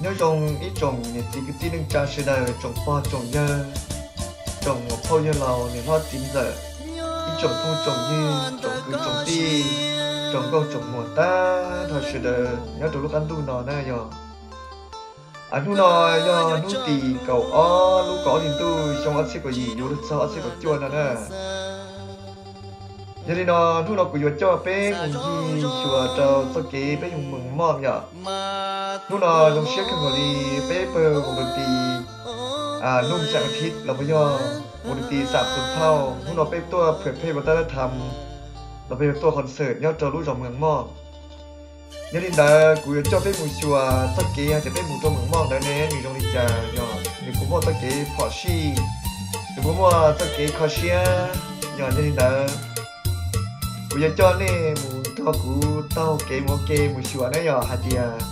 Nyob zoo ib tsoom niam txiv kwv tij neej tsa sawv daws, tsoom pog tsoom yawg, tsoom muam phauj yawg laus, niam hlob txiv ntxawm, ib tsoom phooj tsoom ywg, tsoom kwv tsoom tij, tsoom nkauj tsoom muam tag nrho sawv daws nyob rau lub qab ntuj no na yog. Hnub no yog hnub tim kaum ob lub kaum ob hli ntuj xyoo ob txhiab kaum yim yuav luag txog ob txhiab kaum cuaj no na. Yog li no hnub no kuv yuav coj peb mus ncig xyuas rau txoj kev peb yuav mus moj yom. Hnub no zoo siab kawg nkaus li peb pawg vos du tis Num Xeem Thib los puas yog vos du tis Xam Xum Thauj, hnub no peb tuaj phuam phej vas tab lab tham los puas yog tuaj concert nyob rau lub zos Mees Moj. Yog li ntawd kuv yuav coj peb mus xyuas txoj kev hais tias peb mus rau Mees Moj ntawd ne nws zoo li cas, yog nws puas muaj txoj kev phom sij, nws puas muaj txoj kev kho siab. Yog yog li ntawd kuv yuav coj nej mus nrog kuv taug kev mus ua ke mus xyuas ne yog hais tias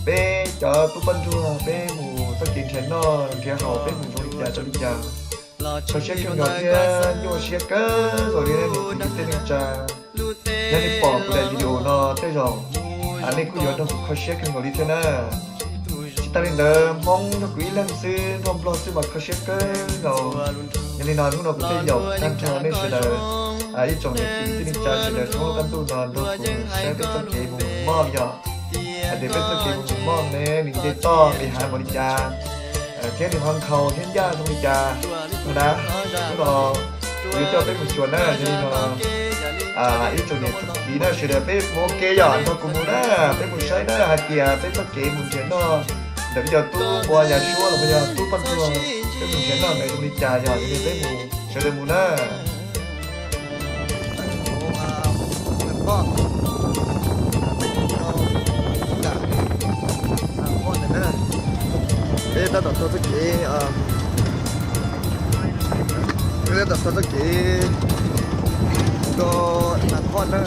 peb cov tub poj ntsuag peb mus txoj kev nrhiav noj nrhiav haus peb mus zoo li cas rau li cas. Kho siab kawg nkaus thiab nyuaj siab kawg nkaus li niam txiv kwv tij neej tsa. Yog nej pom kuv daim video no tej zaum nej kuj yuav nrog kuv kho siab kawg nkaus li thiab na. Tsis tas li ntawd Hmoob nrog kuv ib leeg xwb nrog Nplog xwb mas kho siab kawg nkaus. Yog li no hnub no kuv thiaj yaum tag nrho nej sawv daws, ib tsoom niam txiv kwv tij neej tsa sawv daws thoob lub qab ntuj no nrog kuv saib peb txoj kev mus moj yom. Hais tias peb txoj kev mus moj ne nws nce toj nqis hav npaum li cas, thiab nws ho nkhaus thiab ncaj zoo li cas no na. Hnub no kuv yuav coj peb mus xyuas na, yog li no ib tsoom niam txiv na sawv daws peb mus ua ke yom, nrog kuv mus na, peb mus saib na hais tias peb txoj kev mus nrhiav noj ntawm peb cov tub npua yas suab los yog tub poj ntsuag, peb mus nrhiav noj ntawd zoo li cas yog, yog li peb mus sawv daws mus na. Peb tab tom taug txoj kev, peb tab tom taug txoj kev rau Nas Phoj na.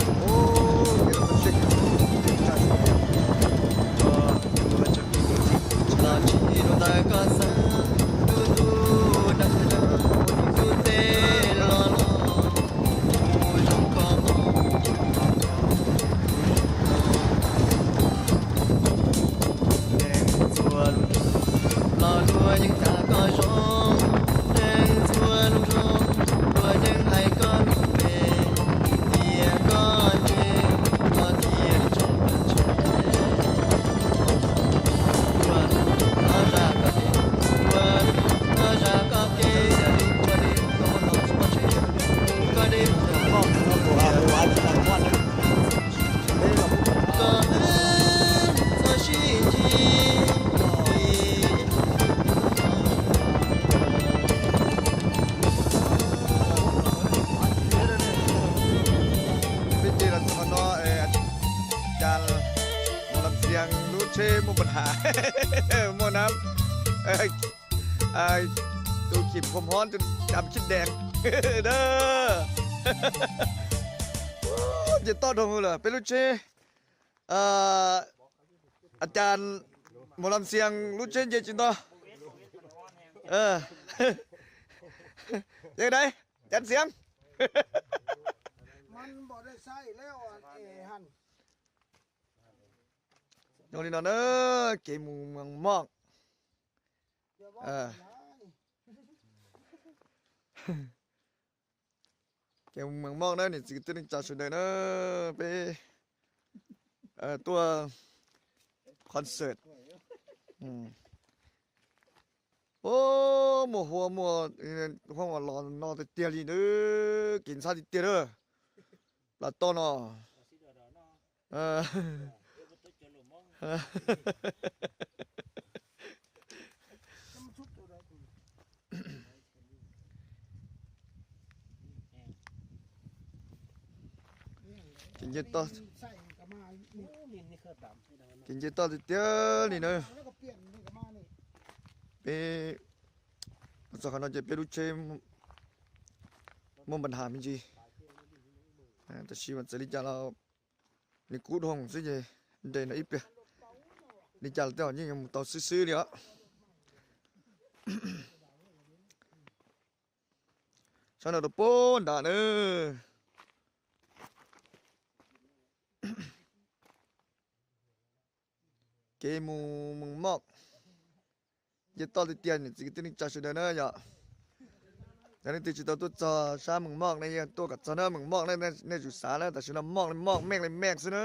Peb ces los txog qhov no, cas Mus Lam Xias lub tsheb muaj npa nham, muaj nab, tus khim phom hov tus cam khib dees na. Nce toj dhau lawm peb lub tsheb. A cas Mus Lam Xias lub tsheb nce tsis nto. Dai, Cam Xias. Zoo li no na, kev mus Mees Moj. Kev mus Mees Moj na niam txiv kwv tij neej tsa sawv daws na, peb tuaj concert. Muaj hua muaj hua los no tiag tiag li na, kev ntxhab tiag tiag na. Plas toj no. Kev nce toj, kev nce toj tiag tiag li na. Peb mus txog qhov no ces peb lub tsheb muaj npa nham me ntsis. Tab sis mas txawm li cas los nws kub dhau xwb ces nres no ib pliag. Li cas los tej zaum yeej yuav mus tau xwb xwb li os. Sab no rau puag nram na. Kev mus Moos Moj, nce toj tiag tiag niam txiv kwv tij neej tsa sawv daws na yom. Yog leej twg tsis tau tuaj txog sab Moos Moj ne, yeej tuaj kom txog na, Moos Moj ne, nej tsum xav na, tam sim no moj li moj, meej li meej xwb na.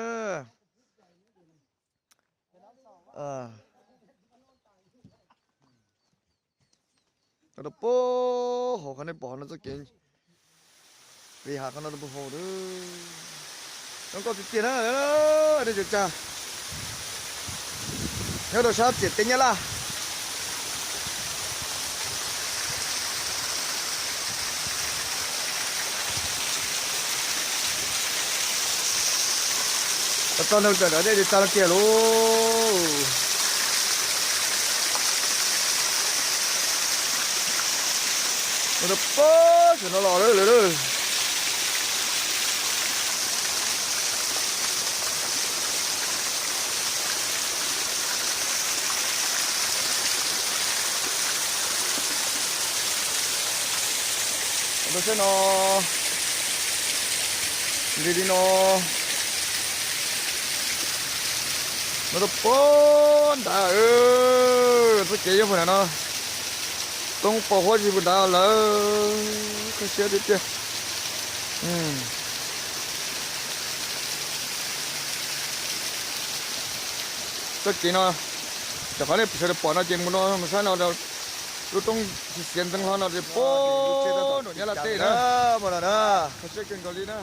Rau puag hauv qhov nej pom no txoj kev, vim hav qhov no rau puag hauv, zoo nkauj tiag tiag na. Nej cov tsa, nyob rau sab txiam teb Nyab Laj. Txog nws tawm ntawm dej tsis txag no kiag lauj. Mus rau puag saum no los lawm lawm. Rau sab no, nqis li no, no rau puag nrad, txoj kev nyob puag nrad no, toob pos huab zig puag nrad lawm, kho siab tiag tiag. Txoj kev no, cov qhov nej sawv daws pom no ces mus no mus sab no, lub roob xiav ntxeev hlo no ces puag nram Nyab Laj teb na, mus no na, kho siab kawg nkaus li na.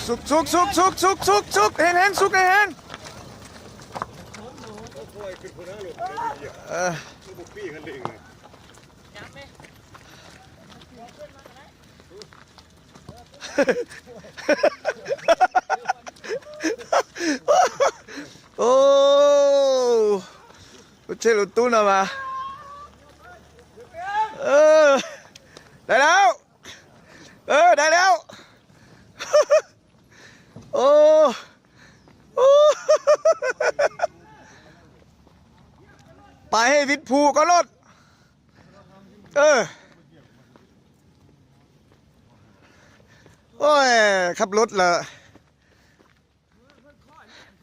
Xub xub xub xub xub xub xub, heev heev, xub heev heev. Lub tsheb lus tub no mas, dai lauj, dai lauj. Pais hej vij phu koj loj. Khab lub lawm,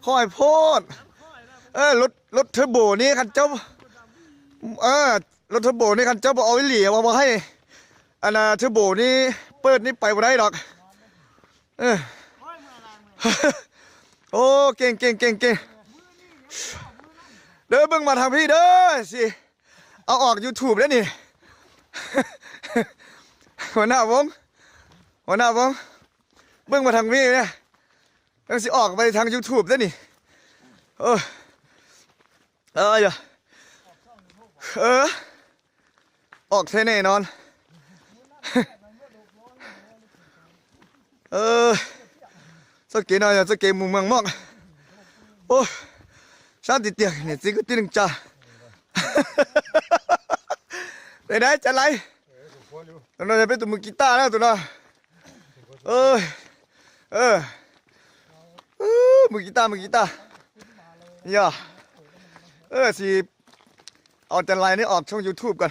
khoj phoj. Lub thwb bum ni qhov cov, lub thwb bum ni qhov cov puas au ib lim uas puas haj, thwb bum ni pawg ni pais puas dai los. Keej keej keej keej. Dawb pej mas thas phij dawb si, au, ok YouTube dab ni. Huas naj voob, huas naj voob, pej mas thas phij, si ok pais thas YouTube dab ni. Ok thế này non. Txoj kev no yog txoj kev mus Moos Moj. Sab tiag tiag niam txiv kwv tij neej tsa. Tes dab cas lais. Tus no yog peb tus mus kiv taj na tus no. Mus kiv taj, mus kiv taj. Yog, si, au cas lais neb ok tshooj YouTube ko.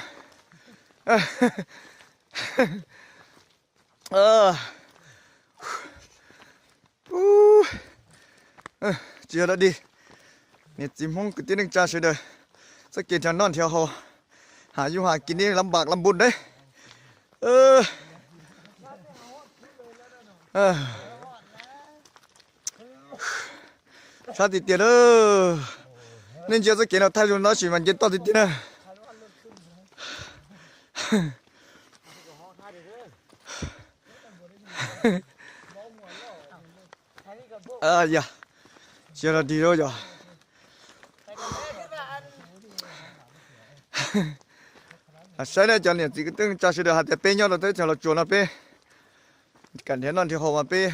Tsis yog dog dig, niam txiv Hmoob kwv tij neej tsa sawv daws, txoj kev nrhiav noj nrhiav haus, haj yug haj kiv ni lab npam lab npun deb. Sab tiag tiag na. Nej ntsia txoj kev no thaij zoo tab sis mas nce toj tiag tiag na. Yog, tsis yog dog dig lauj yog. Saib nej cov niam txiv kwv tij neej tsa sawv daws hais tias peb nyob rau teb chaws Los Tsuas no peb kam nrhiav noj nrhiav haus mas peb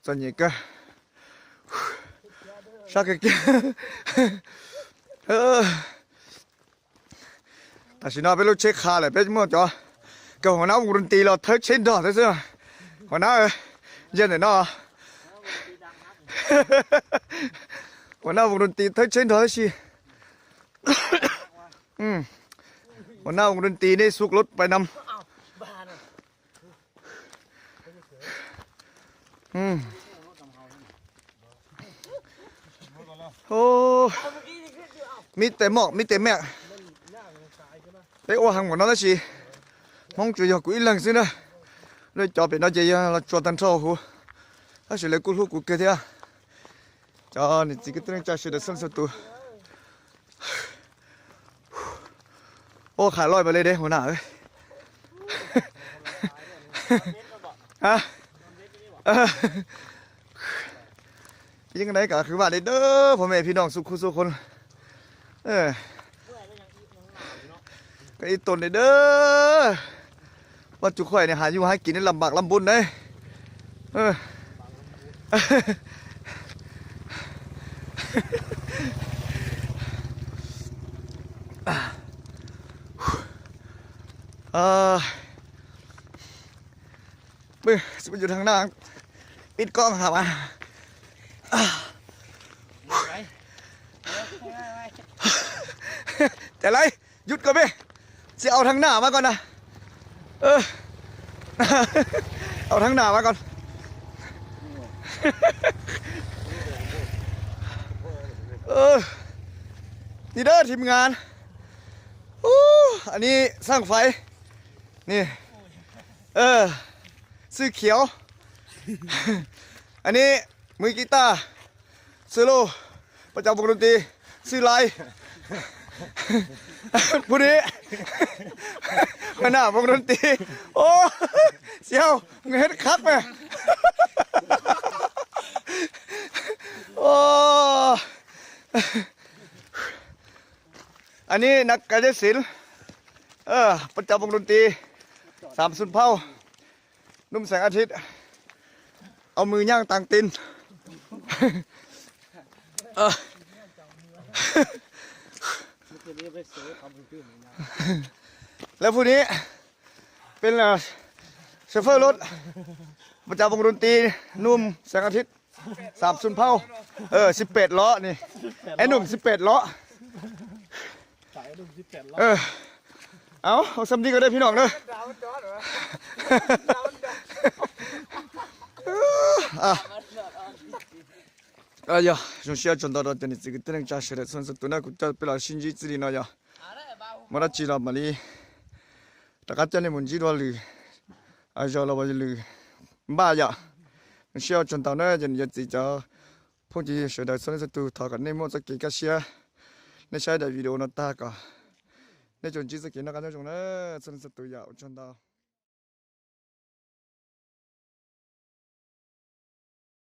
txom nyem kawg. Sab kawg kiag. Tam sim no peb lub tsheb qha lawm peb muaj cov, kawg huas nab ua nti los thawb tsheb nrog thiab xwb. Huas nab, Yog ntawm no, ua naj voos rau tis thawb tsheb nrog tab sis, ua naj voos rau tis nej xub lub pais nam. Mib tes mom mib tes meam, peb ua heev npaum no tab sis Hmoob tsuas yog kuv ib leeg xwb na. Lawv cov pem no ces yog los tsuas tag nrho huv, tab sis lawv kuj hlub kuv kawg thiab. Cov niam txiv kwv tij neej tsa sawv daws txhua leej txhua tus. Ua qham loj mas li deb hua na. Yeej nai kom khwv vam li dawb pog mej phij nooj xub khub xub khun. Ib tug li dawb, Vaj Tsum Khuaim nws has yuj has kis nws lam npam lam npun na. Pw, pw yus thaj naj, pib koj has mas. Cas lawv yus koj peb, tsis au thaj naj mas koj na. Au thaj naj mas koj. Ni dawb thim ngan, ani xaj faiv, ni xwb khiav, ani mws kis taj, xwb lauj, paj cov voos rau tis, xwb laib, pub ni, paj naj voos rau tis, o, xiaus, nws hev qhab mas. Ani nab kav teb xiv, paj cov voos rau tis, xam xun phauj, num xeem a thib, au mws nyaj taas tin. Lawv phu ni, peb sawv fawj lub, paj cov voos rau tis, num xeem a thib, xam xun phauj, xib pem los ni, es num xib pem los. Au, xam ni ko dej phij nooj na. Yog zoo siab tsaug ntau rau cov niam txiv kwv tij neej tsa sawv daws txhua leej txhua tus na, kuv coj peb los sib ntsib txij li no yog muaj dab tsi los mam li rov qab coj nej mus ntsib dua lwm zaus los lwm npaj yom. Zoo siab ua tsaug ntau na cov niam cov txiv cov phooj ywg sawv daws txhua leej txhua tus, thov kom nej muaj txoj kev kaj siab, nej saib daim video no tag kom nej tsuas ntsib txoj kev noj qab nyob zoo na, txhua leej txhua tus yom, ua tsaug ntau.